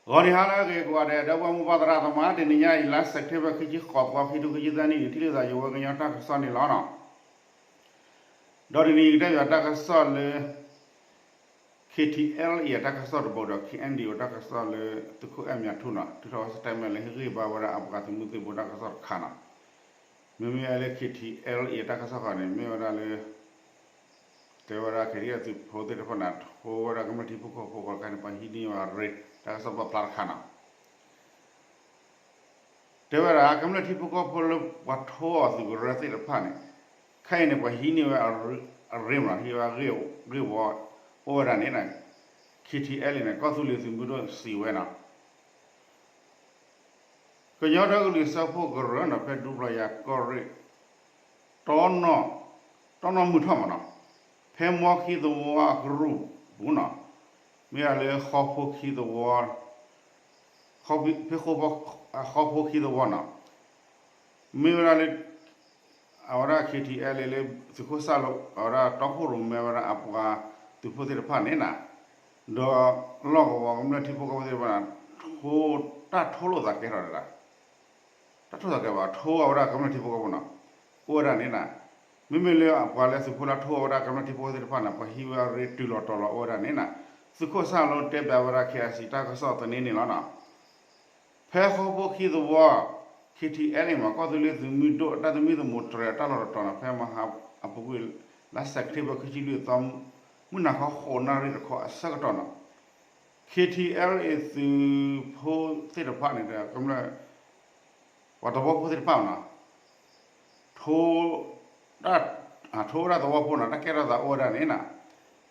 ဂီၤနံၤဟါလၢအဂ့ၤကိးဂၤဒဲး ဒီပုၢ်ဝဲၢ်မိၢ်ပၢ်သရၣ်သမါ တနံၤညါအံၤ လါစဲးပထ့ဘၢၣ် ခံဆံဃိးသီ ခံထိခံဆံသၢနံၣ်န့ၣ် ထံၣ်လိာ်သးယဝဲကညီတၢ်ကစီၣ်န့ၣ်လီၤနီၤ. ဒီးတနံၤအံၤ ကတဲဘၣ်တၢ်ကစီၣ်လၢ ခ့ထံအဲလ်အံၤ အတၢ်ကစီၣ်တဘိဒီး ခ့ၣ်အဲၣ်ဒံၣ်အိၣ် တၢ်ကစီၣ်လၢ သုးခိၣ်အဲၣ်မၠးထူနီၤ ထုးထီၣ်ဝဲ statement လၢဟ့ၣ်ဂံၢ်ဘါဝဲဒၣ်အပှၤသုးမုၢ်သံၣ်ဘိတၢ်ကစီၣ်တခါနီၤ. မ့မ့ၢ်လၢ ခ့ထံအဲလ်အံၤ အတၢ်ကစီၣ်ဃီန့ၣ် မ့ၢ်ဝဲဒၣ်လၢ တဲဝဲဒၣ် ခ့ထံအဲလ်သုးဖိသ့ၣ်တဖၣ်န့ၣ် ထိဝဲဒၣ်ကမျၢၢ်ထံဖိကီၢ်ဖိ ကီးတခါန့ၣ် ပှၤဟံးန့ၢ်ဝဲအရ့ တၢ်ကစီၣ်ပာ်ဖျါတခါနီၤ. တဲဝဲဒၣ် ကမျၢၢ်ထံဖိကီၢ်ဖိလၢပှၤထိအီၤသုးကရၢသ့ၣ်တဖၣ်န့ၣ် ခဲအံၤန့ၣ် ပှၤဟံးန့ၢ်ဝဲအရ့မး ဟံးဝဲဂ့ၢ်ဝီ အိၣ်ဝဲဒၣ်န့ၣ် ခ့ထံအဲလ်န့ၣ် ကီၢ်သူလ့ၤသုးမုၢ်ဒိၣ်စံးဝဲနီၤ. ကညီဒီကလုာ်စၢဖှိၣ်ကရၢနီၤ ဖဲဒူပျီယၤကီၢ်ရ့ၣ် တီနီၢ် တီနီၢ်မုၢ်ထီၣ်မးနီၤ ဖဲမီခံသဝီအကရူၢ်ပူၤနီၤ မ့ၢ်ဒၣ်လၢဃီဖိခံသဝီ ဖဲဃီဖိခံသဝီနီၤ မ့ၢ်ဝဲဒၣ်လၢ အဝဲဒၣ် ခ့ထံအဲလ်အံၤလၢ သုးခိၣ်စၢ်လိ အဝဲဒၣ်တီခိၣ်ရိၣ်မဲဝဲဒၣ်အပှၤသုးဖိသ့ၣ်တဖၣ်န့ၣ်နီၤ ဒီးလီၢ်ကဝီၤကမျၢၢ်ထံဖိကီၢ်ဖိသ့ၣ်တဖၣ်န့ၣ် ထိ တၢ်ထိလိာ်သးကဲထီၣ်ဒၣ် တၢ်ထိလိာ်သးကဲဘၣ် ထိအဝဲဒၣ်ကမျၢၢ်ထံဖိကီၢ်ဖိနီၤ အိၣ်ဝဲဒၣ်န့ၣ်နီၤ မ့မ့ၢ်လၢအပှၤလၢသုးဖိလၢထိအဝဲဒၣ်ကမျၢၢ်ထံဖိကီၢ်ဖိသ့ၣ်တဖၣ်န့ၣ် ပှၤဟံးဝဲအရ့တုၤလီၤတီၤလီၤအိၣ်ဝဲဒၣ်န့ၣ်နီၤ သုးခိၣ်စၢ်လိတဲဘၣ်ဝဲဒၣ် ခ့အစံး တၢ်ကစီၣ်သန့န့ၣ်လီၤနီၤ. ဖဲဃီဖိခံသဝီ ခ့ထံအဲလ်အံၤမး ကီၢ်သူလ့ၤသုးမုၢ်ဒိၣ် တၢ်သမံသမိးတြဲၤတၢ်လီၢ်တတီၤနီၤ ဖဲမဟါအပူၤကွံာ် လါစဲးပထ့ဘၢၣ်ခံဆံလွံၢ်သီ မုၢ်နၤခီဃိးနၣ်ရံၣ်တခီအဆၢကတီၢ်နီၤ ခ့ထံအဲလ်အံၤသုးဖိသ့ၣ်တဖၣ်န့ၣ်ဒီး ကမျၢၢ် ပှၤသဝီဖိသ့ၣ်တဖၣ်နီၤ ထိ ထိဝဲဒၣ်သဝီဖိနီၤ တၢ်ကဲထီၣ်သးအိၣ်ဝဲဒၣ်န့ၣ်နီၤ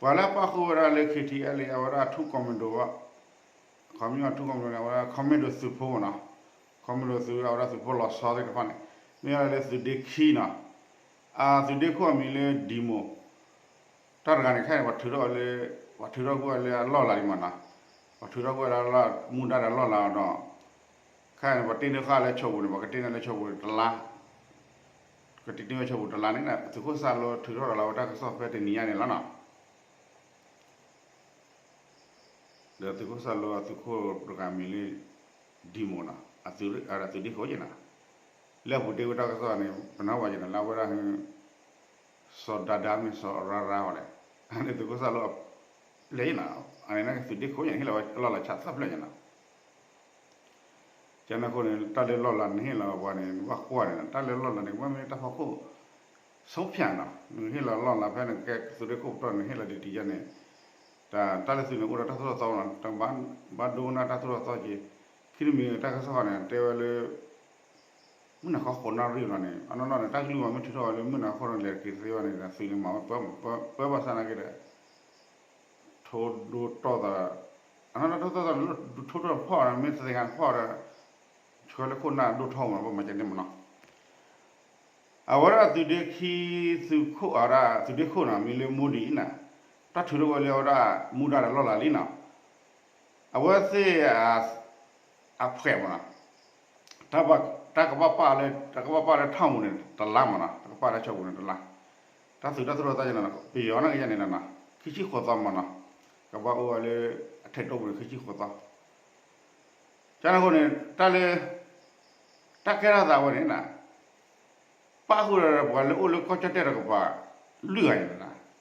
ပှၤလၢအပာ်ဃုာ်ဝဲဒၣ်လၢ ခ့ထံအဲလ်အံၤ အဝဲဒၣ်ထူ commando ခီမ့ၢ်ထူ commando န့ၣ် အဝဲဒၣ် commando သုးဖိမးနီၤ commando သုး အဝဲဒၣ်သုးဖိလီၤဆီသ့ၣ်တဖၣ်န့ၣ် မ့ၢ်ဝဲဒၣ်လၢသုးဒ့ခံနီၤ အသုးဒ့ခိၣ်အမံၤလၢ ဒံမိၣ် တၢ်တဂၤန့ၣ် ခဲအံၤန့ၣ် ပှၤထုးထီၣ်ဝဲလၢ ပှၤထုးထီၣ်ကွံာ်ဝဲလၢအလီၢ်လၤလံမးနီၤ ပှၤထုးထီၣ်ကွံာ်ဝဲလၢမူဒါဒီးလီၢ်လၤအီၤဒီး ခဲအံၤန့ၣ် ပှၤတ့န့ၢ်ဃာ်လၢဆိးပူၤန့ၣ် ပှၤကတ့န့ၢ်လၢဆိးပူၤန့ၣ်တလါ ကတ့န့ၢ်ဝဲဆိးပူၤတလါန့ၣ် သုးခိၣ်စၢ်လိထုးထီၣ်ဒီးလီၤဝဲတၢ်ကစီၣ်ဖဲတနံၤညါန့ၣ်လီၤနီၤ ဒီးသုးခိၣ်စၢ်လိအသုးခိၣ်တဂၤမံၤလၢ ဒံမိၣ်နီၤ အသုးဒ့ခိၣ်က့ၤနီၤ လၢအပူၤတ့ဝဲတၢ်ကစီၣ်န့ၣ် ပနၢ်ဝဲက့ၤနီၤ လၢအဝဲဒၣ် စီၤဒါဒါမ့ၢ်စီၤရါရါဝဲလဲၣ် အန့ၣ်သုးခိၣ်စၢ်လိ လဲၤနီၤ အန့ၣ်သုးဒ့ခိၣ်န့ၣ် ဟ့ၣ်လီၤဝဲလီၢ်လၤဆးသၢဖျၢၣ်ညါနီၤ ကန့ၣ်အဃိန့ၣ် တၢ်လၢလီၢ်လၤန့ၣ်ဟ့ၣ်လီၤပှၤန့ၣ် နဘၣ်ကွၢ်န့ၣ်နီၤ တၢ်လၢလီၢ်လၤန့ၣ် ကဘၣ်မ့ၢ်တၢ်ဖီခိၣ် ဆုံးဖြတ် နီၤ နဟ့ၣ်လီၤလီၢ်လၤဖဲန့ၣ် ကဲသုးဒ့ခိၣ်ပတီၢ်န့ၣ် ဟ့ၣ်လီၤတံၢ်တံၢ်ယါန့ၣ် တၢ် တၢ်လၢသုးန့ၣ် အိၣ်ဒီးတၢ်သိၣ်တၢ်သီနီၤ တဘၣ်ဒိကနၣ်တၢ်သိၣ်တၢ်သီက့ၤ ခံတမံၤတၢ်ကစီၣ်ဃီန့ၣ် တဲဝဲလၢ မုၢ်နၤခီဃိးနၣ်ရံၣ်လီၤန့ၣ် အနီၢ်နီၢ်န့ၣ် တၢ်ကလုၢ်မးမ့ၢ်ထုးထီၣ်ဝဲလၢမုၢ်နၤခီန့ၣ် လဲၤက့ၤသ့ဝဲန့ၣ် သုးန့ၣ်မၤဝဲ ပၢဘၣ်ဆၣ်နာ်က့ဒီး ထိဒိၣ်တီၢ်သး အနီၢ်နီၢ်တၢ်သိၣ်တၢ်သီန့ၣ် ထိဒိၣ်ဖီၣ်မ့ၢ်သ့ၣ်ညါဖီၣ်ဒီး ဆှၢလၢခိၣ်နၢ်ဒိၣ်ထီၣ်မး ပမၤကဲန့ၣ်မးနီၤ အဝဲဒၣ်သုးဒ့ခံ သုးခိၣ်အဝဲဒၣ် သုးဒ့ခိၣ်နီၤ မံၤလၢမိၢ်ဒံးအံၤနီၤ တၢ်ထုးထီၣ်ဝဲလၢအဝဲဒၣ်မူဒါဒီးလီၢ်လၤလံနီၤ အဝဲသ့ၣ် အဖှဲးမးနီၤ တၢ်ကဘၣ်ပာ်လၢ တၢ်ကဘၣ်ပာ်လၢထီၣ်ပူၤန့ၣ် တလါမးနီၤ တၢ်ကပာ်လၢဆီပူၤန့ၣ်တလါ တၢ်သုးတၢ်သိၣ်တၢ်သီယဲန့ၣ်နီၤ ပယီၤနာ်က့ယဲန့ၣ်နီၤ ခံဆံဃိးသီမးနီၤ ကဘၣ်အိၣ်ဝဲလၢအထဲးတိၢ်ပူၤန့ၣ် ခံဆံဃိးသီ ကန့ၣ်အဃိန့ၣ် တၢ်လၢ တၢ်ကဲထီၣ်သးဝဲန့ၣ်နီၤ ပာ်ဃုာ်ဒီးပှၤလၢအိၣ်လၢကီၢ်ကၠီၣ်တဲၣ်တကပၤ လွံၢ်ဂၤန့ၣ်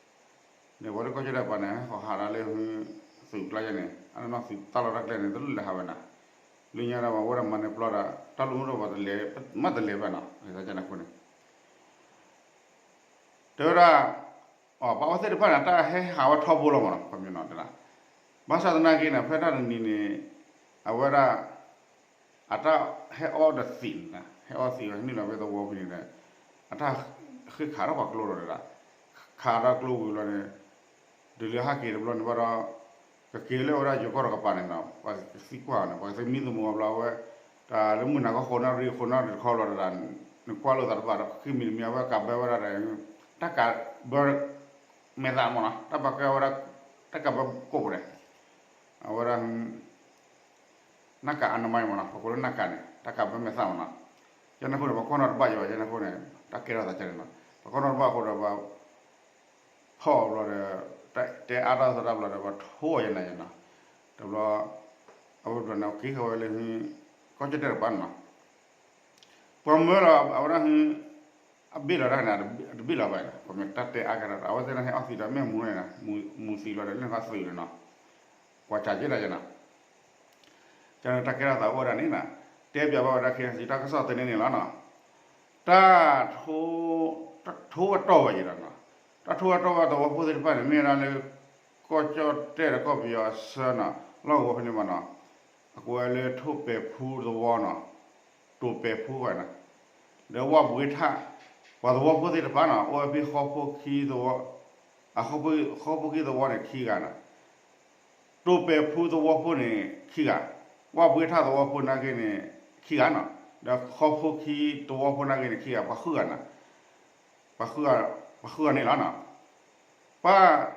နီၤ န့ၣ်ပှၤလၢကီၢ်ကၠီၣ်တဲၣ်တကပၤန့ၣ် ဟဲဃီၤဟးဒီးလၢ သုးကျါယဲန့ၣ် အနီၢ်နီၢ်သုးတၢ်လီၢ်တၢ်ကျဲန့ၣ် တလိၣ်လဲၤဟးဝဲနီၤ လၢညါဒီးပှၤဝဲဒၣ်မၤနၢၤပျီဒီး တၢ်လီၢ်မုၢ်ဒိၣ်ပှၤတလဲၤ မ့ၢ်တလဲၤဘၣ်နီၤ ကန့ၣ်အဃိန့ၣ် တဲဝဲဒၣ် အပာ်ဝဲသ့ၣ်တဖၣ်န့ၣ် တၢ်ဟဲဟးဝဲထီဘိလီၤမးနီၤ ခီပညီနီၤ ဘၣ်ဆၣ်သနာ်က့န့ၣ် ဖဲတၢ်တနံၤန့ၣ် အဝဲဒ၁ အတၢ်ဟဲအီဒီးသံးန့ၣ် ဟဲအီသံးဝဲ နုာ်လီၤဖဲသဝီဖဲန့ၣ်ဒီး အတၢ်ဃ့ခးထီၣ်ပှၤကျိဒီးဒၣ် ခးထီၣ်ကျိဝံၤဘျီန့ၣ် တုၤလၢဟဲက့ၤတဘျီန့ၣ်ဘၣ်ဒီး ကက့ၤလၢဝဲဒၣ်ယိၤကီၢ်တကပၤန့ၣ်နီၤ ပှၤသံကွၢ်န့ၣ် ပှၤသမံသမိးဘျီဝဲ တၢ်လၢမုၢ်နၤခီဃိးနၣ်ရံၣ် ဃိးနၣ်ရံၣ်တခီဘျီဒီး နကွၢ်လိာ်သးတဘၣ်ဒီး ဃ့မံၤတမံၤအဝဲကးဘၢဝဲဒၣ်ဒီး တၢ်ကးဘၢ မဲာ်သးမးနီၤ တၢ်ဘၣ်ကဲဝဲဒၣ် တၢ်ကးဘၢကိးပူၤန့ၣ် အဝဲဒၣ် နၢ်ကးအနမါမးနီၤ ပကိးလၢနၢ်ကးန့ၣ် တၢ်ကးဘၢမဲာ်သးမးနီၤ ကန့ၣ်အဃိန့ၣ် ပှၤကွၢ်နီၣ်တဘၣ်ယၤဘၣ် ကန့ၣ်အဃိန့ၣ် တၢ်ကဲထီၣ်သးကန့ၣ်နီၤ ပှၤကွၢ်နီၣ်တဘၣ်အဃိဒီး ပှၤဖီၣ်ဘျီဒီး တဲအါတၢ်သီတၢ်ဘျီဒီး ပှၤထိယဲနၤယဲနီၤ တဘျီ အဝဲဘျီန့ၣ် က့ၤဃီၤဝဲလၢ ကီၢ်ကၠီၣ်တဲၣ်တပၤန့ၣ်နီၤ, ပှၤမၢလီၤအဝဲဒၣ် အဘ့ၣ်လီၤတၢ်န့ၣ် တဘ့ၣ်လီၤဘၣ်န့ၣ် ပမ့ၢ်တၢ်တဲအါကဒီး အဝဲသ့ၣ်န့ၣ်ဟဲအီၣ်သံဒီးမ့ၢ်မူန့ၣ် မူသံလီၤဒီး လၢနခီသုးန့ၣ်နီၤ, ကွၢ်စးက့ဒၣ်ယနီၤ, ကန့ၣ်တၢ်ကဲထီၣ်သးအိၣ်ဝဲဒၣ်န့ၣ်နီၤ, တဲပၠးဘၣ်ဝဲဒၣ် ခ့စံ တၢ်ကစီၣ်သန့န့ၣ်လီၤနီၤ, တၢ် တၢ်ထိဝဲတီၢ်ဝဲယဒီးနီၤ, တၢ်ထိဝဲတီၢ်ဝဲသဝီဖိသ့ၣ်တဖၣ်န့ၣ် မ့ၢ်ဝဲဒၣ်လၢ ကီၢ်ကၠီၣ်တဲၣ်ဒီးကီၢ်ပယီၤအဆၢနီၤ, လီၢ်ကဝီၤဖဲန့ၣ်မးနီၤ, အကိးဝဲလၢထိၣ်ပဲာ်ဖူသဝီနီၤ, တိာ်ပဲာ်ဖူဃီနီၤ, ဒီးဝၣ်ဘှ့ထၣ် ပှၤသဝီဖိသ့ၣ်တဖၣ်နီၤ အိၣ်ဝဲဖဲဃီဖိခံသဝီ, အ ဃီဖိခံသဝီန့ၣ်ခံဂၤနီၤ, တိာ်ပဲာ်ဖူသဝီဖိန့ၣ်ခံဂၤ, ဝၣ်ဘှ့ထၣ်သဝီဖိနာ်က့န့ၣ် ခံဂၤနီၤ, ဒီးဃီဖိခံသဝီဖိနာ်က့န့ၣ်ခံဂၤ ပှၤဃုဂၤနီၤ, ပှၤဃုဂၤ, ပှၤဃုဂၤန့ၣ်လီၤနီၤ, ပှၤ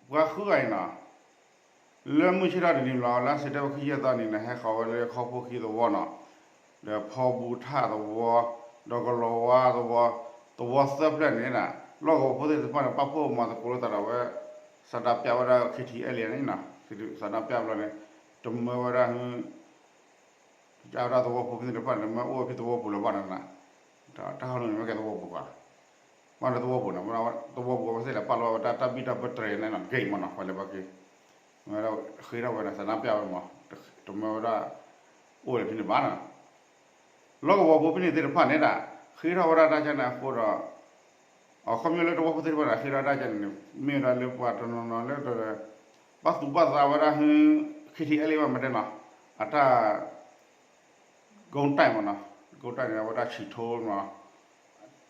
ပှၤဃုဂၤအံၤနီၤ, လၢမုၢ်ဆ့ၣ်ထီၣ်တနံၤဘျီ လါစဲးပထ့ဘၢၣ်ခံဆံသီန့ၣ် ဟဲဃီၤဝဲလၢဃီဖိခံသဝီနီၤ, ဒီးဖီဘူထၣ်သဝီ, ဒီးကလီၤဝါသဝီ, သဝီသၢဖျၢၣ်န့ၣ်နီၤ, လီၢ်ကဝီၤဖိသ့ၣ်တဖၣ်န့ၣ် ပၣ်ဖှိၣ်မၤသကိးလိာ်သးဒီးဝဲ, ဆန္ဒပြဝဲဒၣ် ခ့ထံအဲလံန့ၣ်နီၤ, ဆန္ဒပြဘျီန့ၣ် တမၢဝဲဒၣ် ကဝဲဒၣ်သဝီဖိသ့ၣ်တဖၣ်န့ၣ် တမၢအိၣ်ဖဲသဝီပူၤလၢၤဘၣ်နီၤ, တၢ်ဟီၣ်လိၣ်န့ၣ် မ့ၢ်ကဲသဝီပူၤဘၣ်, ဘၣ်လၢသဝီပူၤန့ၣ်, သဝီပူၤဝဲသ့ၣ်လဲၤပာ်လီၤဝဲတၢ် တၢ်ဘံၣ်တၢ်ဘၢတြဲၤန့ၣ်နီၤ ဂ့ၤမးနီၤ ပှၤလဲၤပှၤက့ၤ, ဝဲဒၣ်ဃ့ထီၣ်ဝဲန့ၣ် ဆန္ဒပြဝဲမး, တမၢဝဲဒၣ် အိၣ်လၢဖဲန့ၣ်ဘၣ်နီၤ လီၢ်ကဝီၤဖိဖဲန့ၣ်သ့ၣ်တဖၣ်န့ၣ်ဒၣ် ဃ့ထီၣ်ဝဲဒၣ်တၢ်ကန့ၣ်အဃိဒီး, အခီပညီလၢသဝီဖိသ့ၣ်တဖၣ်န့ၣ် ဃ့ထီၣ်တၢ်ကန့ၣ်န့ၣ် မ့ၢ်ဝဲဒၣ်လၢပှၤတနီၤနီၤလၢ ဘၣ်သူၣ်ဘၣ်သးဝဲဒၣ် ခ့ထံအဲလံဘၣ်မတဲနီၤ, အတၢ် ကိတၢ်မနီၤ, ကိတၢ်န့ၣ် အဝဲဒၣ်ဆံးထိမနီၤ,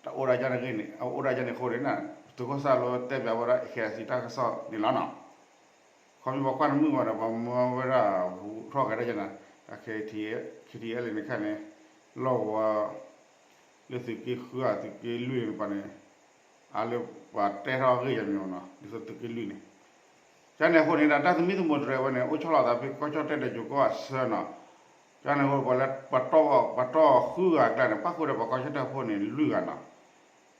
တၢ်အိၣ်ဒၣ်န့ၣ်, အိၣ်ဒၣ်န့ၣ်အဃိန့ၣ်, သုးခိၣ်စၢ်လိတဲပၠးဝဲဒၣ် ခ့ထံတၢ်ကစီၣ်န့ၣ်လီၤနီၤ, ခီပညီပှၤကွၢ်တမုာ်ဘၣ်ဒီး ပှၤမၢဝဲဒၣ် ထီၣ်ကဲဒၣ်ကန့ၣ်, ခ့ထံအဲလံန့ၣ်ခါန့ၣ်, လီၢ်ကဝီၤ လၢသုးက့ဃုဧါ သုးက့လွံၢ်န့ၣ်ပှၤန့ၣ်, အလၢပှၤတဲထီၣ်အဂ့ၢ်ယမီၤနီၤ ဒ်သိးသုးက့လွံၢ်န့ၣ်, ကန့ၣ်အဃိန့ၣ်ဒီး တၢ်သမံသမိးတြဲၤဝဲန့ၣ် အိၣ်ဆီလီၤသးဖဲကီၢ်ကၠီၣ်တဲၣ်ဒီးကၠိၤကီၢ်အဆၢနီၤ, ကန့ၣ်အဃိ ပှၤလၢ ပှၤတီၢ်ဃုဂၤအကျါန့ၣ် ပၣ်ဃုာ်ဒီးပှၤကီၢ်ကၠီၣ်တဲၣ်ဖိန့ၣ် လွံၢ်ဂၤနီၤ,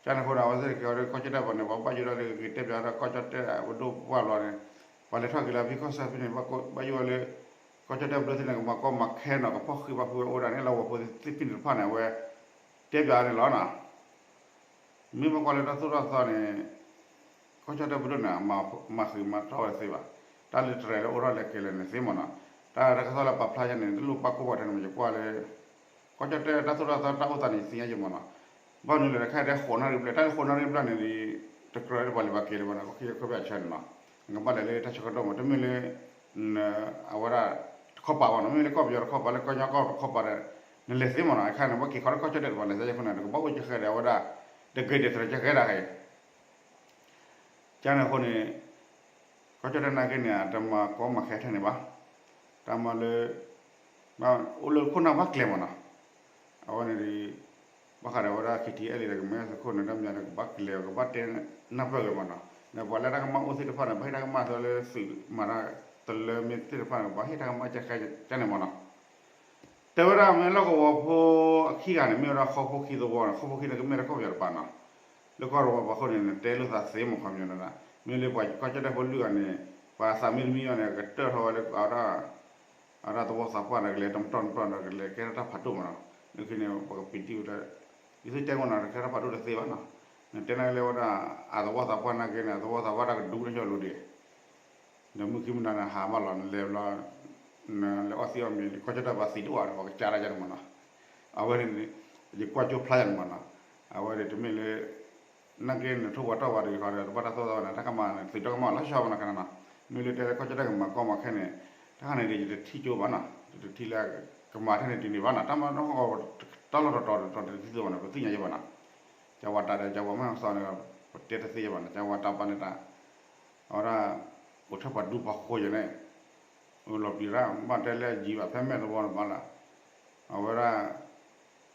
ကန့ၣ်အဃိဒီး အဝဲသ့ၣ်က့ၤအီၤဒီးကီၢ်ကၠီၣ်တဲၣ်ဖိန့ၣ် ပှၤဘၣ်ယိၣ်ဒၣ်လၢက့ၤတဲပၠးဒီးကီၢ်ကၠီၣ်တဲၣ်အပဒိၣ်ပှၢ်ဘျီန့ၣ်, ပှၤလဲၤထီၣ်က့ၤလၢဖဲကီၢ်ဆၢဖဲန့ၣ် ဘၣ်ယိၣ်ဝဲလၢ ကီၢ်ကၠီၣ်တဲၣ်ပဒိၣ်သ့ၣ်န့ၣ် ကမၤကီမၤခဲနီၤ ကဖီၣ်ဃံးပာ်ဖုးဝဲအိၣ်ဒၣ်န့ၣ် လီၢ်ကဝီၤဖိသ့ၣ်ဖဲန့ၣ်တဖၣ်န့ၣ် အဝဲ တဲပၠးန့ၣ်လီၤနီၤ, မ့ၢ်မ့ၢ်ကွၢ်လၢတၢ်သိၣ်တၢ်သီန့ၣ် ကီၢ်ကၠီၣ်တဲၣ်ပဒိၣ်န့ၣ် မၤဃံးမၤထီၣ်ဝဲသ့ဘၣ်, တၢ်လၢတြဲၤလၢအိၣ်ထီၣ်လဲၤက့ၤလဲၣ်န့ၣ်သ့မနီၤ, တၢ်တၢ်ကစီၣ်လၢပာ်ဖျါယါန့ၣ် တလိၣ်ပာ်ကိၢ်ပှၤထဲန့ၣ် မ့ၢ်ယကွၢ်လၢ ကီၢ်ကၠီၣ်တဲၣ်တၢ်သိၣ်တၢ်သီတၢ်အိၣ်သးန့ၣ်သ့ညါယမနီၤ, ဘၣ်မနုၤလဲၣ် တခါတဲဃိးနၣ်ရံၣ်ဘျဲၣ် တၢ်လၢဃိးနၣ်ရံၣ်ဘျဲၣ်န့ၣ်ဒီး တကြၢးလၢပှၤလဲၤပှၤက့ၤလၢၤဘၣ်န့ၣ် ကီၢ်ကၠီၣ်တဲၣ်ပှၤဆၢန့ၣ်နီၤ, နကဘၣ်လဲၤလၢတၢ်ဆၢကတီၢ်မး တမ့ၢ်လၢ အဝဲဒၣ်တခီပၤဘၣ်နီၤ, မ့ၢ်လၢကီၢ်ပယီၤတခီပၤ လၢကညီကီၢ်တခီပၤဒီး နလဲၤသ့မနီၤ, အခါန့ၣ် ပက့ၤခီလၢကီၢ်ကၠီၣ်တဲၣ်တပၤလဲၤသ့ယဲၢ်ခိၣ်န့ၣ် နကဘၣ်အိၣ်ကဃဲဒီးအဝဲဒၣ် တဂ့ၤတသရၢကဃဲဒၣ်ဃဲ ကန့ၣ်အဃိန့ၣ် ကီၢ်ကၠီၣ်တဲၣ်နာ်က့န့ၣ် အတမၤကီမၤခဲထဲန့ၣ်ဘၣ်, တၢ်မၤလၢ အိၣ်လၢခိၣ်နၢ်ဘၣ်ကျဲမနီၤ, အဝဲန့ၣ်ဒီး ဘၣ်ဃးဒီးဝဲဒၣ် ခ့ထံအဲလံဒီး ကမ့ၢ်သုးခိၣ်န့ၣ် တၢ်မၤန့ၣ် ကဘၣ်ကျဲ ကဘၣ်တဲနၢ်ပၢၢ်ဂ့ၤမနီၤ, ဒီးပှၤလၢတၢ်ကမၣ်အိၣ်သ့ၣ်တဖၣ်န့ၣ် ဘၣ်ဟ့ၣ်တၢ်ကမၣ်သ့လၢသုးမၤတၢ်တလၢမ့ၢ်သ့ၣ်တဖၣ်န့ၣ် ကဘၣ်ဟ့ၣ်တၢ်ကမၣ်ကဃဲကန့ၣ်မနီၤ တဲဝဲဒၣ်မ့ၢ်လီၢ်ကဝီၤဖိအခံဂၤန့ၣ် မ့ၢ်ဝဲဒၣ်ဃီဖိခံသဝီန့ၣ် ဃီဖိခံန့ၣ် ကမ့ၢ်တၢ်ကီၢ်ပယီၤတပၤနီၤ, လၢကီၢ်တဝီပၤအဃိန့ၣ် နတဲလိာ်သးသ့မခီပညီန့ၣ်, မ့ၢ်လၢပှၤကီၢ်ကၠီၣ်တဲၣ်ဖိလွံၢ်ဂၤန့ၣ် ပှၤသးမံတမံဘၣ်န့ၣ် ကတၢၢ်ထီၣ်ဝဲလၢအဝဲဒၣ် အဝဲဒၣ်သဝီသးပှၢ်န့ၣ် ကလဲၤတမတီၢ်တမတီၢ်ဒီး ကလဲၤကဲထီၣ်တၢ်ဖးဒိၣ်မနီၤ, လၢခံန့ၣ် ပှၤကပံာ်တံၢ်ဝဲဒၣ် ဒ်သိးတဲမနီၤ ကဲထီၣ်ဖးဒိၣ်တသ့ဘၣ်နီၤ, နတဲနာ်က့လၢဝဲဒၣ် အသဝီသးပှၢ်နာ်က့န့ၣ် အသဝီသးပှၢ်တၢ်ကဒူကနၣ်လီၤဒံး ဒီးမုၢ်ခံမနၤန့ၣ် ဟးမးလီၤ နလဲၤဘျီ နလဲၤအီၣ်သံအီၣ်မ့ၤ ကီၢ်ကၠီၣ်တဲၣ်ပှၤသံတအိၣ်ဒီး ပှၤကစၢ်ဒၣ်ယါန့ၣ်မနီၤ, အဝဲန့ၣ် ယကွၢ်ကၠိဖျါယါန့ၣ်မနီၤ, အဝဲန့ၣ်တမ့ၢ်လၢ နာ်က့နထိၣ်ပှၤတီၢ်ပှၤတဂ့ၤဃီဒီး တဘၣ်တၢ်သိၣ်တၢ်သီဘၣ်န့ၣ် တၢ်ကမၣ်န့ၣ် သုးတၢ်ကမၣ်လီၤဆီဘၣ်နီၤခါနီၤ, မ့ၢ်လၢတဲလၢကီၢ်ကၠီၣ်တဲၣ်ကမၤကီမၤခဲန့ၣ် တၢ်ခါန့ၣ်ဒီး ယတထံၣ်ကၠိဘၣ်နီၤ, ယတထံၣ်လၢကမၤထဲန့ၣ်ဒ်န့ၣ်ဘၣ်နီၤ, တၢ်မၤနီၢ်ကီၢ် တၢ်လီၢ်တတီၤတတီၤတထံၣ်သိဘၣ်နီၤ ပသ့ၣ်ညါယဲဘၣ်နီၤ, ကဝၤတၢ်ဒီးကဝၤမ့ၢ်ဟီၣ်စီၤန့ၣ် ပတဲတသ့ယဲဘၣ်နီၤ, ကဝၤတၢ်ပာ်န့ၣ်တၢ် အဝဲဒၣ် အိၣ်ထဲပှၤဒူပှၤဃိယဲန့ၣ် အိၣ်လီၤပျံၤရၣ် ဘၣ်တဲလၢယံၤဘၣ်ဖဲမဲာ်သဝီန့ၣ်ဘၣ်လီၤ, အဝဲဒၣ်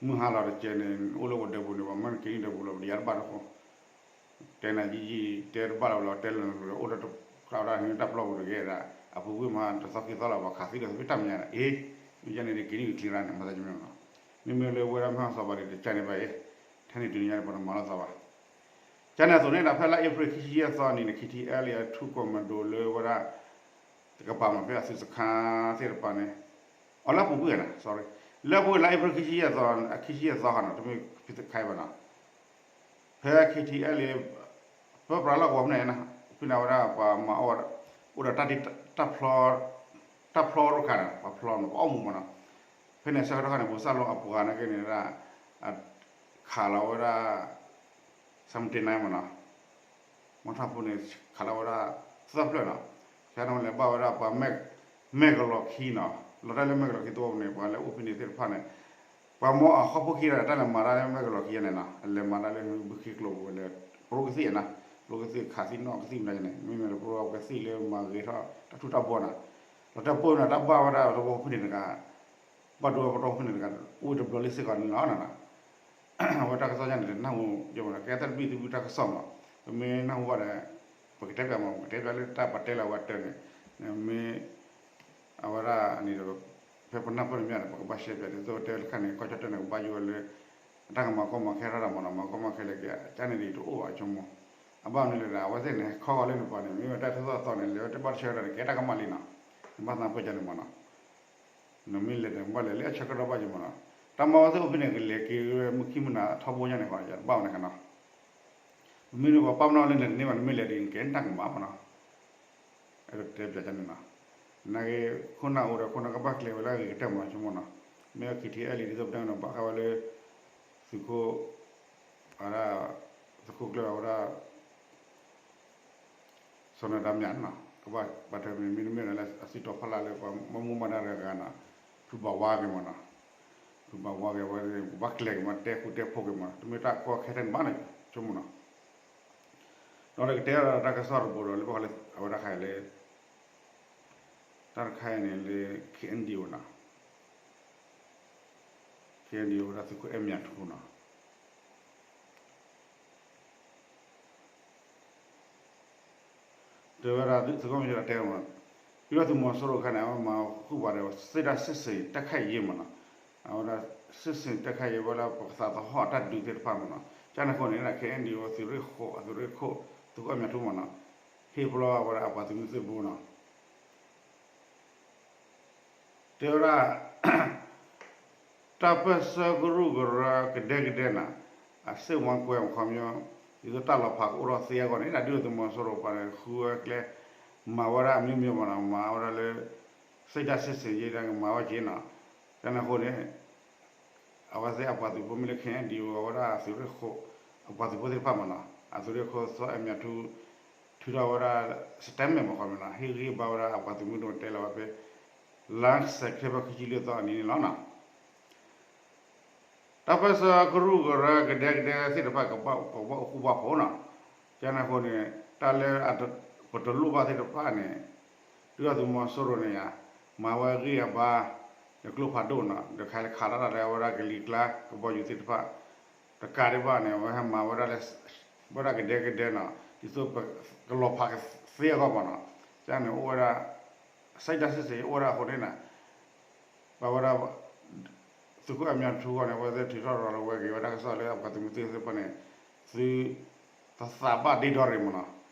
မုၢ်ဟါလီၤတကဲန့ၣ် အိၣ်လၢပဒဲပူၤန့ၣ် ပှၤမၢနက့ၤနံၣ်ဒဲပူၤလီၤ ပတယါတဘၣ်တဃိ, တဲနၤယံၤယံၤ တဲတဘၣ်လီၤလီၤ တဲလီၤလီၤ အိၣ်ဒီးတကျးဝဲဒၣ်န့ၣ် တၢ်ပျီပူၤတဂ့ၤဒၣ် အပူၤကွံာ်မး တသီခံသီလီၤ ပှၤခးသံဒီးသံတၢ်မဲာ်ညါန့ၣ် အ့ မ့ၢ်ယဲန့ၣ်ဒီးက့ၤနံၣ်က့ၤချံရၣ်န့ၣ် မၤသးကမ့ၢ်နီၤ, မ့မ့ၢ်လၢဝဲဒၣ်မ့ၢ်ဟီၣ်စီၤပၤဒီး တကဲန့ၣ်ဘၣ်အံၤ, ထဲန့ၣ်တုၤညါန့ၣ် ပှၤတမၤလိာ်သးဘၣ်. ကန့ၣ်အသိးန့ၣ်ဒီး ဖဲလါအ့ဖြ့ၣ်ခံဆံယဲၢ်သီနံၤန့ၣ် ခ့ထံအဲလံအထူၣ်ကိးမဒိးလၢဝဲဒၣ် တကပၤမး ဖဲအသုးစခါသ့ၣ်တဖၣ်န့ၣ် အီၤလၢအပူၤကွံာ်နီၤ sorry လၢအပူၤကွံာ်လါအ့ဖြ့ၣ်ခံဆံယဲၢ်သီ ခံဆံယဲၢ်သီခါနီၤ တမ့ၢ်ဖဲတခါအံၤဘၣ်နီၤ ဖဲ ခ့ထံအဲလ် ပၢပြးလီၢ်ကဝီၤဖဲန့ၣ် ဖဲန့ၣ်ဝဲဒၣ်ပှၤမၤအီၣ် အိၣ်ဒီးတၢ်တၢ်ဖျီ တၢ်ဖျီရိၣ်ခါနီၤ ပှၤဖျီနီၤ ပှၤအီၣ်မူးမးနီၤ ဖဲန့ၣ်ဆၢကတီၢ်ခါန့ၣ် ပူၤစၢ်လိအပှၤန့ၣ်က့န့ၣ်ဒၣ် ခးလီၤဝဲဒၣ် seventy nine မးနီၤ မီထီၣ်ဖိန့ၣ် ခးလီၤဝဲဒၣ် သၢဖျၢၣ်နီၤ ဆၢန့ၣ်လဲၤဘၣ်ဝဲဒၣ်ပှၤ မဲၢ်ကလီၤခံနီၤ လီၤတၢ်လၢမဲၢ်ကလီၤခံသဝီပူၤန့ၣ် ပှၤလၢအိၣ်ဖဲန့ၣ်သ့ၣ်တဖၣ်န့ၣ် ပှၤမ့ၢ်အဟီၣ်ခိၣ်ခံဒီး တၢ်လဲၤမၤတၢ်လၢမဲၢ်ကလီၤခံန့ၣ်နီၤ လဲၤမၤတၢ်လၢဘုခ့ကျိာ်ပူၤလၢ ပရိကသံၣ်နီၤ ပရိကသံၣ်ခးသံၣ်နီၣ်ကသံၣ်မတၤန့ၣ် မ့မ့ၢ်လၢပရိကသံၣ်လၢမၤဂ့ၤထီၣ်တၢ်ထူၣ်တၢ်ဘှီနီၤ လီၤတၢ်ပၢၢ်နီၤ တၢ်ဘၣ်ဝဲဒၣ်သဝီဖိန့ၣ်တဂၤ ဘၣ်ဒိဝဲပတီၢ်ဖိန့ၣ်တဂၤ အိၣ်ဝဲတဘျီလံစ့ၢ်ကီးန့ၣ်လီၤနီၤ အဝဲတၢ်ကစီၣ်ညါန့ၣ် တနၢ်ဟူယမးနီၤ ကဲတၢ်တဘံၣ်သဘုၣ်တၢ်ကစီၣ်မး ပမ့ၢ်နၢ်ဟူဘၣ်ဒီး ပကတဲပၠးမး ပကတဲပၠးလၢတၢ်ပတဲလၢအဝဲတၢ်န့ၣ် မ့ၢ် အဝဲဒၣ်န့ၣ်ဒီး ဖဲပနၢ်ပၢၢ်တမ့ၢ်ဒီး ပကဘၣ်ရှဲပၠးဒ်သိးတဲလၢခါန့ၣ် ကီၢ်ကၠီၣ်တဲၣ်န့ၣ် ကဘၣ်ယိၣ်ဝဲလၢ အတၢ်ကမၤကီမၤခဲထီၣ်တၢ်မးနီၤ မၤကီမၤခဲလၢက့ၤ ကန့ၣ်ဒ်တအိၣ်ဘၣ်ဆိကမိၣ် အဘၣ်မနုၤလဲၣ်ဒီး အဝဲသ့ၣ်န့ၣ် ခီဂီၤလၢနပၤန့ၣ် မ့ၢ်ဝဲတၢ်ထူၣ်သီသီန့ၣ် လဲၤဝဲတဘၣ်တဆၢဒီး ကဲတၢ်ကမၣ်လံနီၤ နဘၣ်သးပၢၢ်ကန့ၣ်မးနီၤ နမ့ၢ်လဲၤဒီး နဘၣ်လဲၤလၢအဆၢကတီၢ်ဘၣ်က့ၤမးနီၤ တၢ်မၤဝဲသ့ၣ်အိၣ်ဖဲန့ၣ် ကလဲၤက့ၤဝဲမုၢ်ခံမုၢ်နၤထီဘိညါန့ၣ်ဃီ ယတဘၣ်ဝဲန့ၣ်ခါနီၤ မ့မ့ၢ်န့ၣ် ပှၤပာ်ပနီၣ်လၢနကန့ၢ်ဘၣ် နမ့ၢ်လဲၤဒ်အံၤ ကဲတၢ်ကမၣ်မးနီၤ အဲၣ်ဒိးတဲပၠးကန့ၣ်နီၤ နာ်က့ ခိၣ်နၢ်အိၣ်ဒီးခိၣ်နၢ်ကဘၣ်ကျဲၤဝဲလၢအဂ့ၤကတၢၢ်မးဆိကမိၣ်နီၤ မ့ၢ် ခ့ထံအဲလ် ဒ်သိးပတဲနီၤ ဘၣ်ဃးဝဲလၢ သုးခိၣ် အဝဲဒၣ် သုးခိၣ်ကျၢၢ်အဝဲဒၣ် စီၤနဒါမၠးနီၤ ကဘၣ်ပာ်ထွဲမ့ၢ်မ့ၢ်မ့ၢ်လၢအစံးတီၤဖီလာ်လၢပှၤမူမၤဒါတဂၤဂၤနီၤ ဖုဘၣ်ဝါက့ၤမးနီၤ ဖုဘၣ်ဝါက့ၤဝဲ ကဘၣ်ကျဲၤက့ၤမး တဲဃူတဲဖိးက့ၤမး တမ့ၢ်တၢ်ကီခဲထဲန့ၣ်ဘၣ်န့ၣ် ဆိကမိၣ်နီၤ ဒီးကတဲဒီးတၢ်ကစီၣ်တဘိဒီး လၢဘၣ်ဃးလၢ အဝဲဒၣ်ခါအံၤလၢ တၢ်တခါအံၤန့ၣ်လၢ ခ့ၣ်အဲၣ်ဒံၣ်အိၣ်နီၤ ခ့ၣ်အဲၣ်ဒံၣ်အိၣ်ဝဲဒၣ်သုးခိၣ်အဲၣ်မၠးထူနီၤ တဲဝဲဒၣ်သုးခိၣ်မ့ၢ်တဲမး ဒုၣ်ဒါသုးမီၤစိရိၤခါန့ၣ် အဝဲမၤဃုာ်ပှၤဒီး စစ်တပ်စစ်ဆင်ရေးတိုက်ခိုက်ရေးမးနီၤ အဝဲဒၣ် စစ်ဆင်ရေးတိုက်ခိုက်ရေး ဝဲဒၣ်ပကသးသဟီၣ်တၢ်ဒုးသ့ၣ်တဖၣ်မးနီၤ ကန့ၣ်အဃိန့ၣ် ခ့ၣ်အဲၣ်ဒံၣ်အိၣ် သုးရ့ၣ်ဃိး အသုးရ့ၣ်ခိၣ် သုးခိၣ်အဲၣ်မၠးထူမးနီၤ ဟ့ၣ်ပလီၢ်ဝဲဒၣ်အပှၤသုးမုၢ်သံၣ်ဘိနီၤ တဲဝဲဒၣ် တၢ်ပၢၢ်ဆၢကရူၢ်ကရၢကဒဲကဒဲနီၤ အစ့ၣ်ဝါကွဲမးခီပညီ ဒ်သိးတၢ်လီၤဖးကအိၣ်ထီၣ်သ့အဂီၢ်န့ၣ် ဒုၣ်ဒါသုးမီၤစိရိၤပှၤန့ၣ် ဃုဝဲကျဲ မၤဝဲဒၣ်အမျိုးမျိုးမးနီၤ မၤဝဲဒၣ်လၢ စစ်တပ်စစ်ဆင်ရေး မၤဝဲက့ၤနီၤ ကန့ၣ်အဃိန့ၣ် အဝဲသ့ၣ်အပှၤသုးဖိမ့ၢ်လၢ ခ့ၣ်အဲၣ်ဒံၣ်အိၣ် အဝဲဒၣ်အသုးရ့ၣ်ဃိး အပှၤသုးဖိသ့ၣ်တဖၣ်မးနီၤ အသုးရ့ၣ်ဃိး သုးအဲၣ်မၠးထူ ထုးထီၣ်ဝဲဒၣ် statement မးခီပညီနီၤ ဟ့ၣ်ဂံၢ်ဘါဝဲဒၣ်အပှၤသုးမုၢ်ဒိၣ်တဲလီၤဝဲဖဲ လါစဲးပထ့ဘၢၣ် ခံဆံလွံၢ်သီအနံၤန့ၣ်လီၤနီၤ တၢ်ပၢၢ်ဆၢကရူၢ်ကရၢကဒဲကဒဲသ့ၣ်တဖၣ် ကဘၣ်အိၣ်ဃူဘၣ်ဖိးနီၤ ကန့ၣ်အဃိန့ၣ် တၢ်လၢ ပတလိၣ်ဘၣ်သ့ၣ်တဖၣ်န့ၣ် ဒုၣ်ဒါသုးမီၤစိရိၤန့ၣ်ယါ မၤဝဲအဂံၢ်အဘါ ဒီးကျိဖးဒိၣ်နီၤ ဒီးခါလၢခးတၢ်လၢအဝဲဒၣ်ကလံၤကျါ ကဘီယူၤသ့ၣ်တဖၣ် တကးဒံးဘၣ်န့ၣ် အဝဲဟဲမၤဝဲဒၣ်လၢ ဝဲဒၣ်ကဒဲကဒဲနီၤ ဒ်သိးပကလီၤဖးကသ့အဂီၢ်မးနီၤ ကန့ၣ်အိၣ်ဝဲဒၣ် စစ်တပ်စစ်ဆင်ရေး အိၣ်ဝဲဒၣ်အဃိန့ၣ်နီၤ ဘၣ်ဝဲဒၣ် သုးခိၣ်အဲၣ်မၠးထူအဂီၢ်န့ၣ် အဝဲသ့ၣ်ထုးထီၣ်ရၤလီၤဝဲက့ၤဝဲတၢ်ကစီၣ်လၢအပှၤသုးမုၢ်သံၣ်ဘိသ့ၣ်တဖၣ်န့ၣ် သု တသးဘၣ်ဒ့ဒီရ့ၣ်မးနီၤ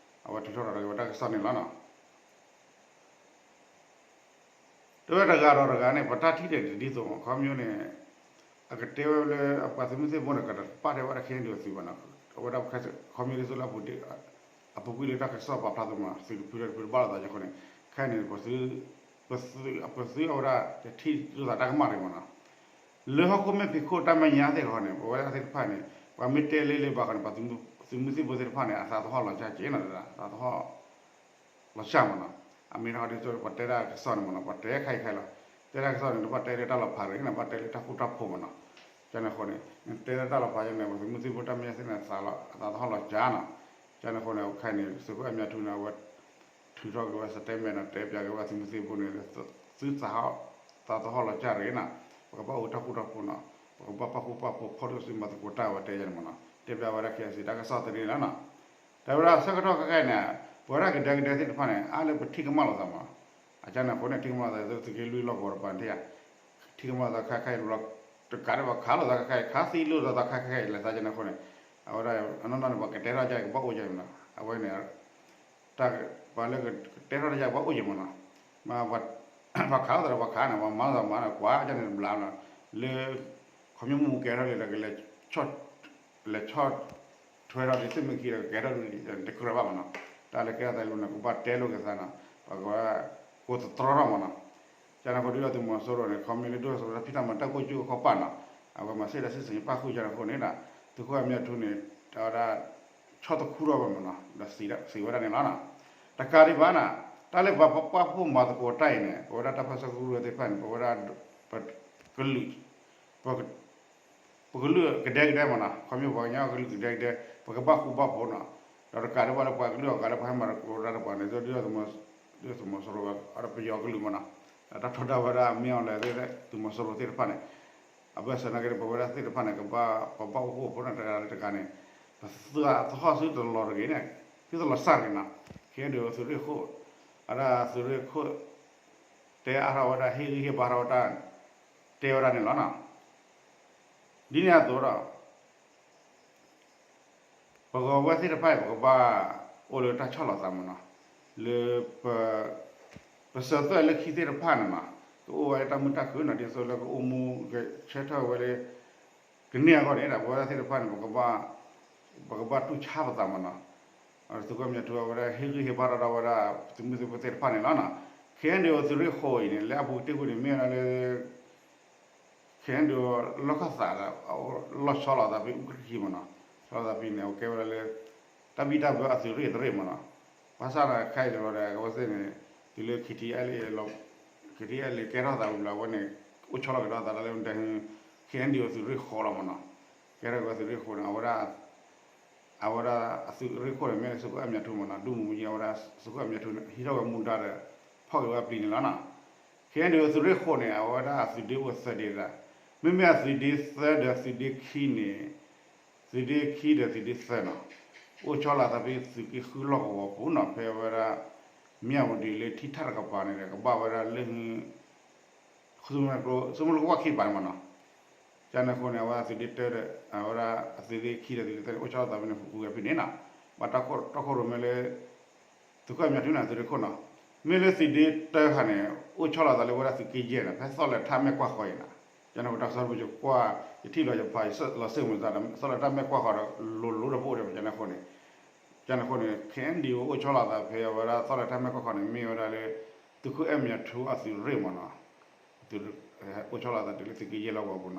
အဝဲထုးထီၣ်ရၤလီၤက့ၤဝဲတၢ်ကစီၣ်န့ၣ်လီၤနီၤ တဲဝဲတဂၤဒီးတဂၤန့ၣ် ပတၢ်ထံၣ်န့ၣ်တဒ်သိးမး ခီပညီန့ၣ် အကတဲဝဲလၢအပှၤသုးမုၢ်သံၣ်ဘိန့ၣ် ကတပာ်တဲဝဲဒၣ်ခဲအံၤဒ်အသုးဘၣ်နီၤ အဝဲဒၣ်ခီပညီဒ်သိးလၢ အပူၤကွံာ်လၢတၢ်ကစီၣ်ပာ်ဖျါသ့မး သုးတဖုလၢတဖုတဘၣ်လိာ်သးယါဃိန့ၣ် ခဲအံၤန့ၣ် ပသု ပသုအဝဲဒၣ် တထံၣ်လိာ်သးတၢ်ကမၣ်တဂ့ၤမးနီၤ လၢဟီၣ်ခိၣ်မဲာ်ဖံးခိၣ်တၢ်မဲာ်ညါသ့ၣ်တဖၣ်န့ၣ် ပဝဲဒၣ်သ့ၣ်တဖၣ်န့ၣ် ပှၤမ့ၢ်တဲလၢလၢဘၣ်ဃီန့ၣ် ပှၤသုးမုၢ်သံၣ်ဘိသ့ၣ်တဖၣ်န့ၣ် အသးသဟီၣ်လီၤစၢ်က့ၤနီၤ အသးသဟီၣ် လီၤစၢ်မးနီၤ အမ့ၢ်တၢ်ဒ်သိးပတဲတၢ်ကစီၣ်န့ၣ်မးနီၤ ပှၤတဲခဲအံၤခဲအံၤလီၤ တဲတၢ်ကစီၣ်န့ၣ် တဘၣ်တဲလၢတၢ်လီၤဖးတဂ့ၤနီၤ ဘၣ်တဲလၢတၢ်ဃူတၢ်ဖိးမးနီၤ ကန့ၣ်အဃိန့ၣ် တဲလၢတၢ်လီၤဖးယါန့ၣ် ပှၤသုးမုၢ်သံၣ်ဘိတၢ်မဲာ်ညါသ့ၣ်န့ၣ် အသးသဟီၣ်လီၤစၢ်နီၤ ကန့ၣ်အဃိန့ၣ် ခဲအံၤန့ၣ် သုးခိၣ်အဲၣ်မၠးထူန့ၣ် အဝဲ ထုးထီၣ်က့ၤဝဲ statement နီၤ တဲပၠးက့ၤဝဲသုးမုၢ်သံၣ်ဘိန့ၣ် သုသး သးသဟီၣ်လီၤစၢ်တဂ့ၤနီၤ ပကဘၣ်အိၣ်တၢ်ဃူတၢ်ဖိးနီၤ ပကဘၣ်ပာ်ဃူပာ်ဖိး ဖီၣ်ဒိၣ်စုမၤသကိးတၢ်ဝဲတဲယါန့ၣ်မးနီၤ တဲပၠးဝဲဒၣ် ခဲအံၤ တၢ်ကစီၣ်တရ့န့ၣ်လီၤနီၤ တဲဝဲဒၣ်ဆၢကတီၢ်ခဲအံၤန့ၣ် ပဝဲဒၣ်ကဒဲကဒဲသ့ၣ်တဖၣ်န့ၣ် အါလၢပထံၣ်ကမၣ်လိာ်သးမး အကန့ၣ်အဃိန့ၣ် ထံၣ်ကမၣ်လိာ်သး သုးက့လွံၢ်လီၢ်ကဝီၤတပၤန့ၣ် ထံၣ်ကမၣ်လိာ်သးခဲခဲအံၤ တကးဒံးဘၣ်ခးလိာ်သးခဲခဲအံၤ ခးသံလိာ်သးခဲခဲအံၤ လဲၤသးကန့ၣ်အဃိန့ၣ် အဝဲဒၣ်အနီၢ်နီၢ်န့ၣ် ပှၤကတဲထီၣ်က့ၤကဘၣ်အိၣ်က့ၤနီၤ အဝဲန့ၣ် တၢ်ပှၤလၢကတဲထီၣ်တၢ်ယါကဘၣ်အိၣ်က့ၤမးနီၤ မ့ၢ် ပှၤခးလိာ်သးဒီးပှၤခးန့ၣ် ပှၤမၤလိာ်သးမၤန့ၣ် ကွၢ်ကန့ၣ်တဘျီလီၤ, လၢ ခီဖျိမ့ၢ်မူကဲထီၣ်လံဒီး ကလဲၤဆီၣ် လဲၤဆီၣ် ထွဲထီၣ်ဒီးသုးမုၢ်ခံဒီး ကကဲထီၣ်တကြၢးဘၣ်မ့ၢ်နီၤ, တၢ်လၢကဲထီၣ်သးလံန့ၣ် ကဘၣ်တဲလိာ်က့ၤသးနီၤ, ပှၤကဝဲ ကိးသတြီထီၣ်မ့ၢ်နီၤ, ကန့ၣ်ဃိဒ်သိးသုးမီၤစိရိၤန့ၣ် ခီမ့ၢ်လၢဒိၣ်စိၤတၢ်ဖံးတၢ်မၤတၢ်ကိၢ်ကၠူၣ်အခီပာ်နီၤ, အဝဲမၤစ့ၢ်ဒၣ်စံၣ်စိၤပာ်ဃုာ်ကန့ၣ်ဃိန့ၣ်ဒီး သုးခိၣ်အဲၣ်မ့ထူန့ၣ် အဝဲဒၣ် ဆီၣ်တခူထီၣ်ဘၣ်မ့ၢ်နီၤ, ဒီးစံးဝဲဒၣ်န့ၣ်လီၤနီၤ, တကးဒံးဘၣ်နီၤ, တၢ်လၢပှၤပာ်ဖှိၣ်မၤသကိးတၢ်အံၤန့ၣ် ပဝဲဒၣ်တၢ်ပၢဆှၢကရူၢ်သ့ၣ်တဖၣ်န့ၣ် ပဝဲဒၣ် ပကလုာ် ပကလုာ်ကဒဲကဒဲမ့ၢ်နီၤ, ခီမ့ၢ်ပှၤကညီကလုာ်ကဒဲကဒဲ ပကဘၣ်ဃူဘၣ်ဖိးနီၤ, ဒီးတကးဒံးဘၣ်လၢပှၤကလုာ်အဂၤလၢပှၤဟဲမၤသကိးတၢ်တပှၤန့ၣ် ဒ်သိး ဒ်သိးသုးမီၤစိရိၤ အပယီၤကလုာ်မ့ၢ်နီၤ, တၢ်ထီဒါဝဲဒၣ်မ့ၢ်အီၤလဲၣ် သုးမီၤစိရိၤသ့ၣ်တဖၣ်န့ၣ် အဘၢၣ်စၢၤနာ်က့ဒီး ပဝဲဒၣ်သ့ၣ်တဖၣ်န့ၣ် ကဘၣ်ပဘၣ်အိၣ်ဖှိၣ်ဖိးန့ၣ် တဂၤလၢတဂၤန့ၣ် ပသဟီၣ်သုတလီၤတဂ့ၤန့ၣ် သုတလီၤစၢ်တဂ့ၤနီၤ, ခဲအံၤဒုးသုးရ့ၣ်ဃိၣ် အဒၣ်သုးရ့ၣ်ဃိၣ် တဲအါထီၣ်ဝဲဒၣ် ဟ့ၣ်ဂံၢ်ဟ့ၣ်ဘါထီၣ်ဝဲဒၣ် တဲဝဲဒၣ်န့ၣ်လီၤနီၤ, ဒ်န့ၣ်အသိးဒီး ပဂီၤဝဲသ့ၣ်တဖၣ်အံၤ ပကဘၣ်အိၣ်လၢတၢ်ဆီၣ်လီၤသးမ့ၢ်နီၤ, လၢ ပစၢၤသွဲၣ်လၢခံသ့ၣ်တဖၣ်န့ၣ်နီၤ, ကအိၣ်ဝဲလၢတၢ်မုာ်တၢ်ခုၣ်နီၤ, ဒ်သိးလၢကအိၣ်မူ ကဆၢထၢၣ်ဝဲလၢ ကန့ၢ်အဂီၢ်န့ၣ်ဒီး ပဝဲဒၣ်သ့ၣ်တဖၣ်န့ၣ် ပကဘၣ်တူၢ်ဆါပသးမ့ၢ်နီၤ, သုးခိၣ်အဲၣ်မ့ထူအဝဲဒၣ်ဟ့ၣ်ဂံၢ်ဟ့ၣ်ဘါထီၣ်ဒီးဝဲဒၣ် သုးမုၢ်သံၣ်ဘိသ့ၣ်တဖၣ်န့ၣ်လီၤနီၤ, ခဲအံၤဒုးသုးရ့ၣ်ဃိၣ်အံၤန့ၣ် လၢအပူၤတ့ၢ်ပူၤန့ၣ် မ့ၢ်ဝဲဒၣ်လၢ ခဲအံၤဒုး လီၢ်ခၢၣ်သးဒီး လီၢ်ဆီလီၤသးဖဲအူကထံမ့ၢ်နီၤ, ဆီလီၤသးဖဲန့ၣ် အဝဲကဲဝဲဒၣ်လၢ တၢ်ဘံၣ်တၢ်ဘၢအသုးရ့ၣ်တရ့ၣ်မ့ၢ်နီၤ, ဘၣ်ဆၣ်ဒီးခဲအံၤဒုးဒီး အဝဲသ့ၣ်န့ၣ် တုၤလၢ ခ့ထံအဲလ့ ခ့ထံအဲလ့ ကဲထီၣ်သးဝံၤလီၤ အဝဲန့ၣ် အိၣ်ဆီလီၤက့ၤဒီးသးလၢ ခဲအံၤဒုးသုးရ့ၣ်ဃိၣ်လီၤမ့ၢ်နီၤ, ကဲထီၣ်က့ၤဝဲသုးရ့ၣ်ဃိၣ်န့ၣ် အဝဲဒၣ် အဝဲဒၣ်အသုးရ့ၣ်ဃိၣ်န့ၣ် မ့ၢ်လၢသုးခိၣ်အဲၣ်မ့ထူမ့ၢ်နီၤ, ဒူမူမူကၠံ အဝဲဒၣ်သုးခိၣ်အဲၣ်မ့ထူန့ၣ် ဟံးထီၣ်ဝဲမူဒါဒီး ဖီၣ်က့ၤဝဲပျံၤန့ၣ်လီၤနီၤ, ခဲအံၤဒုးသုးရ့ၣ်ဃိၣ်န့ၣ် အဝဲဒၣ်အသုးဒ့အိၣ်သၢဒ့ဒၣ်, မ့မ့ၢ်အသုးဒ့သၢဒီးသုးဒ့ခံန့ၣ် သုးဒ့ခံဒီးသုးဒ့သၢနီၤ, အိၣ်ဆီလီၤသးဖဲသုးက့ဃုလီၢ်ကဝီၤပူၤနီၤ, ဖဲဝဲဒၣ် မၠၣ်ဝတံၤလၢထံထၣ်တကပၤန့ၣ်ဒီး ကဘၣ်ဝဲဒၣ်လၢ ဆူမလကဝီၢ်ခံပၤန့ၣ်မ့ၢ်နီၤ, ကန့ၣ်အဃိန့ၣ် အဝဲဒၣ်သုးဒ့တၢဒီး အဝဲဒၣ်အသုးဒ့ခံဒီးသုးဒ့သၢန့ၣ် အိၣ်ဆီလီၤသးဖဲန့ၣ် ပူၤဝဲဖဲန့ၣ်နီၤ, ဘၣ်တၢ်ခိၣ်ရိၣ်မဲလၢ သုးခိၣ်အဲၣ်မ့ထူန့ၣ် သုးရ့ၣ်ဃိၣ်နီၤ, မ့ၢ်လၢသုးဒ့တၢခါန့ၣ် အိၣ်ဆီလီၤသးလၢဝဲဒၣ်သုးက့ယဲၢ်နီၤ, ဖဲသီၣ်လဲၤထၣ်မဲာ်ကွၢ်ဃီအံၤနီၤ, ကန့ၣ်အဃိတၢ်ကစီၣ်ပကကွၢ် ယထံၣ်လီၤယဖး ယလီၤစ့ၣ်မုာ်သးဒီး သီၣ်လဲၤထၣ်မဲာ်ကွၢ်ဃီဒီး လိၤလိၤဒီးပအိၣ်ဒီး ကန့ၣ်အဃိန့ၣ် ကန့ၣ်အဃိန့ၣ် ခဲအံၤဒုးအိၣ်ဆီလီၤသးဖဲအဝဲဒၣ်သီၣ်လဲၤထၣ်မဲာ်ကွၢ်ဃီန့ၣ် မ့ၢ်ဝဲဒၣ်လၢ သုးခိၣ်အဲၣ်မ့ထူအသုးရ့ၣ်မ့ၢ်နီၤ, အိၣ်ဆီလီၤသးတုၤလၢသုးက့ယဲၢ်လီၢ်ကဝီၤပူၤနီၤ,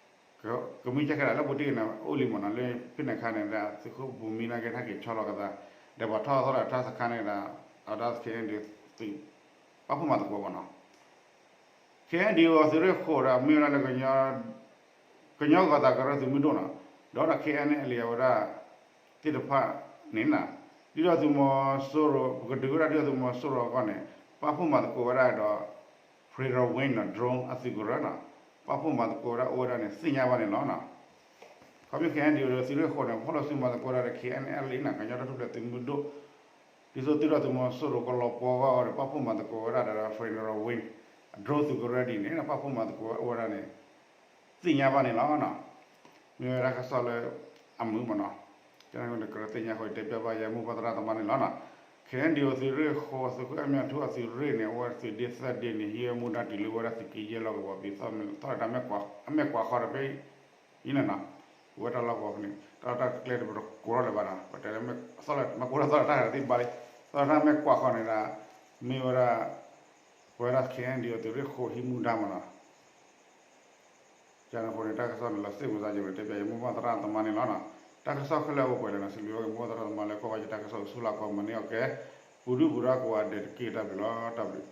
ကမ့ၢ်ကဲခဲဒၣ်လၢပူၤတ့ၢ်န့ၣ် အိၣ်လံမ့ၢ်နီၤ, လၢဖဲန့ၣ်အခါန့ၣ်ဒီး သုးခိၣ်ဘိမံနာ်က့ တၢ်က့ၤဆီလီၤကသး ဒီးပှၤထီၣ်သီၣ်လဲၤထၣ်စခါန့ၣ်ဒီး အဝဲဒၣ်ခဲအံၤဒုးသုး ပာ်ဖှိၣ်မၤသကိးမ့ၢ်နီၤ, ခဲအံၤဒုးသုးရ့ၣ်ဃိၣ်ဒီး မ့ၢ်ဝဲဒၣ်လၢ ကညီဂီၤသးကရၢသုးမုၢ်ဒိၣ်နီၤ, ဒီးဒီး ခဲအံၤန့ၣ် အလံာ်အဝဲဒၣ် သ့ၣ်တဖၣ်န့ၣ်နီၤ, ဒ်သိးသုးမီၤစိရိၤ ပကဒုးဝဲဒၣ်ဒ်သိးသုးမီၤစိရိၤအဂီၢ်န့ၣ် ပာ်ဖှိၣ်မၤသကိးဝဲဒၣ်ဒီး Federal Wing နီၤ drone အသုးကရၢနီၤ, ပာ်ဖှိၣ်မၤသကိးဝဲဒၣ်အိၣ်ဝဲဒၣ်န့ၣ် သ့ၣ်ညါဘၣ်န့ၣ်လီၤနီၤ, ခီဖျိခဲအံၤဒုးသုးရ့ၣ်ဃိၣ်န့ၣ် ဖီၣ်လိာ်စုမၤသကိးဝဲဒၣ်ဒီး ခဲအံၤန့ၣ် အလံာ်နီၤ ကညီတၢ်ထူၣ်ဖျဲးသုးမုၢ်ဒိၣ် ဒ်သိးသုးဒီးသုးမီၤစိရိၤကလီၤပှီၤဂီၢ်ဒီး ပာ်ဖှိၣ်မၤသကိးဝဲဒၣ်ဒီး Federal Wing drone သုးကရၢဒ်န့ၣ် ပာ်ဖှိၣ်မၤသကိးဝဲဒၣ်န့ၣ် သ့ၣ်ညါဘၣ်န့ၣ်လီၤနီၤ, မ့ၢ်ဝဲဒၣ်တၢ်ကစီၣ်လၢအမုာ်မ့ၢ်နီၤ, ကန့ၣ်အဃိန့ၣ် ကရၢသ့ၣ်ညါဃိ တဲပျးဘၣ်ယဲ မိၢ်ပၢ်သရၣ်သမါန့ၣ်လီၤနီၤ, ခဲအံၤဒုးသုးရ့ၣ်ဃိၣ် သုးခိၣ်အဲၣ်မ့ထူအသုးရ့ၣ်န့ၣ် အဝဲသုးဒ့သၢဒ့န့ၣ် ဟံးဝဲမူဒါတုၤလၢဝဲဒၣ်သုးက့ယဲၢ်လီၢ်ကဝီၤပူၤ သီၣ်လဲၤထၣ်မဲာ်ကွၢ်ဃီဒီးဖဲ အံၤန့ၣ်နီၤ, ဝဲတၢ်လီၢ်ကဝီၤဖဲန့ၣ် တၢ်လီၢ်တၢ်ကျဲတပကိးထီၣ်လၢၤဘၣ်နီၤ, ပတဲလၢ သီၣ်လဲၤ မ့ၢ်ကိးထီၣ်သီၣ်လဲၤထၣ်သ့ၣ်ဘၣ်လံ, သီၣ်လဲၤထၣ်မဲာ်ကွၢ်ဃီန့ၣ်ဒီး မ့ၢ်ဝဲဒၣ် ပဝဲဒၣ် ခဲအံၤဒုးသုးရ့ၣ်ဃိၣ်ဟံးမူဒါမ့ၢ်နီၤ, ကန့ၣ်အဃိန့ၣ် တၢ်ကစီၣ်န့ၣ်လီၤစ့ၢ်ကီးစ့ၢ်ကီး တဲပျးယဲ မိၢ်ပၢ်သရၣ်သမါန့ၣ်လီၤနီၤ, တၢ်ကစီၣ်ခဲလၢာ်အိၣ်ပှဲၤလၢနီၤ စံးဘျုးဝဲက့ၤမိၢ်ပၢ်သရၣ်သမါလၢကွၢ်ဝဲယတၢ်ကစီၣ်ဆူလၢကီၢ်မုၢ်နံၤအကဲ ပူၤဒုၣ်ပူၤဒါကိးဂၤဒဲးတက့ၢ် တၢ်ဘျုးလီၤ တၢ်ဘျုး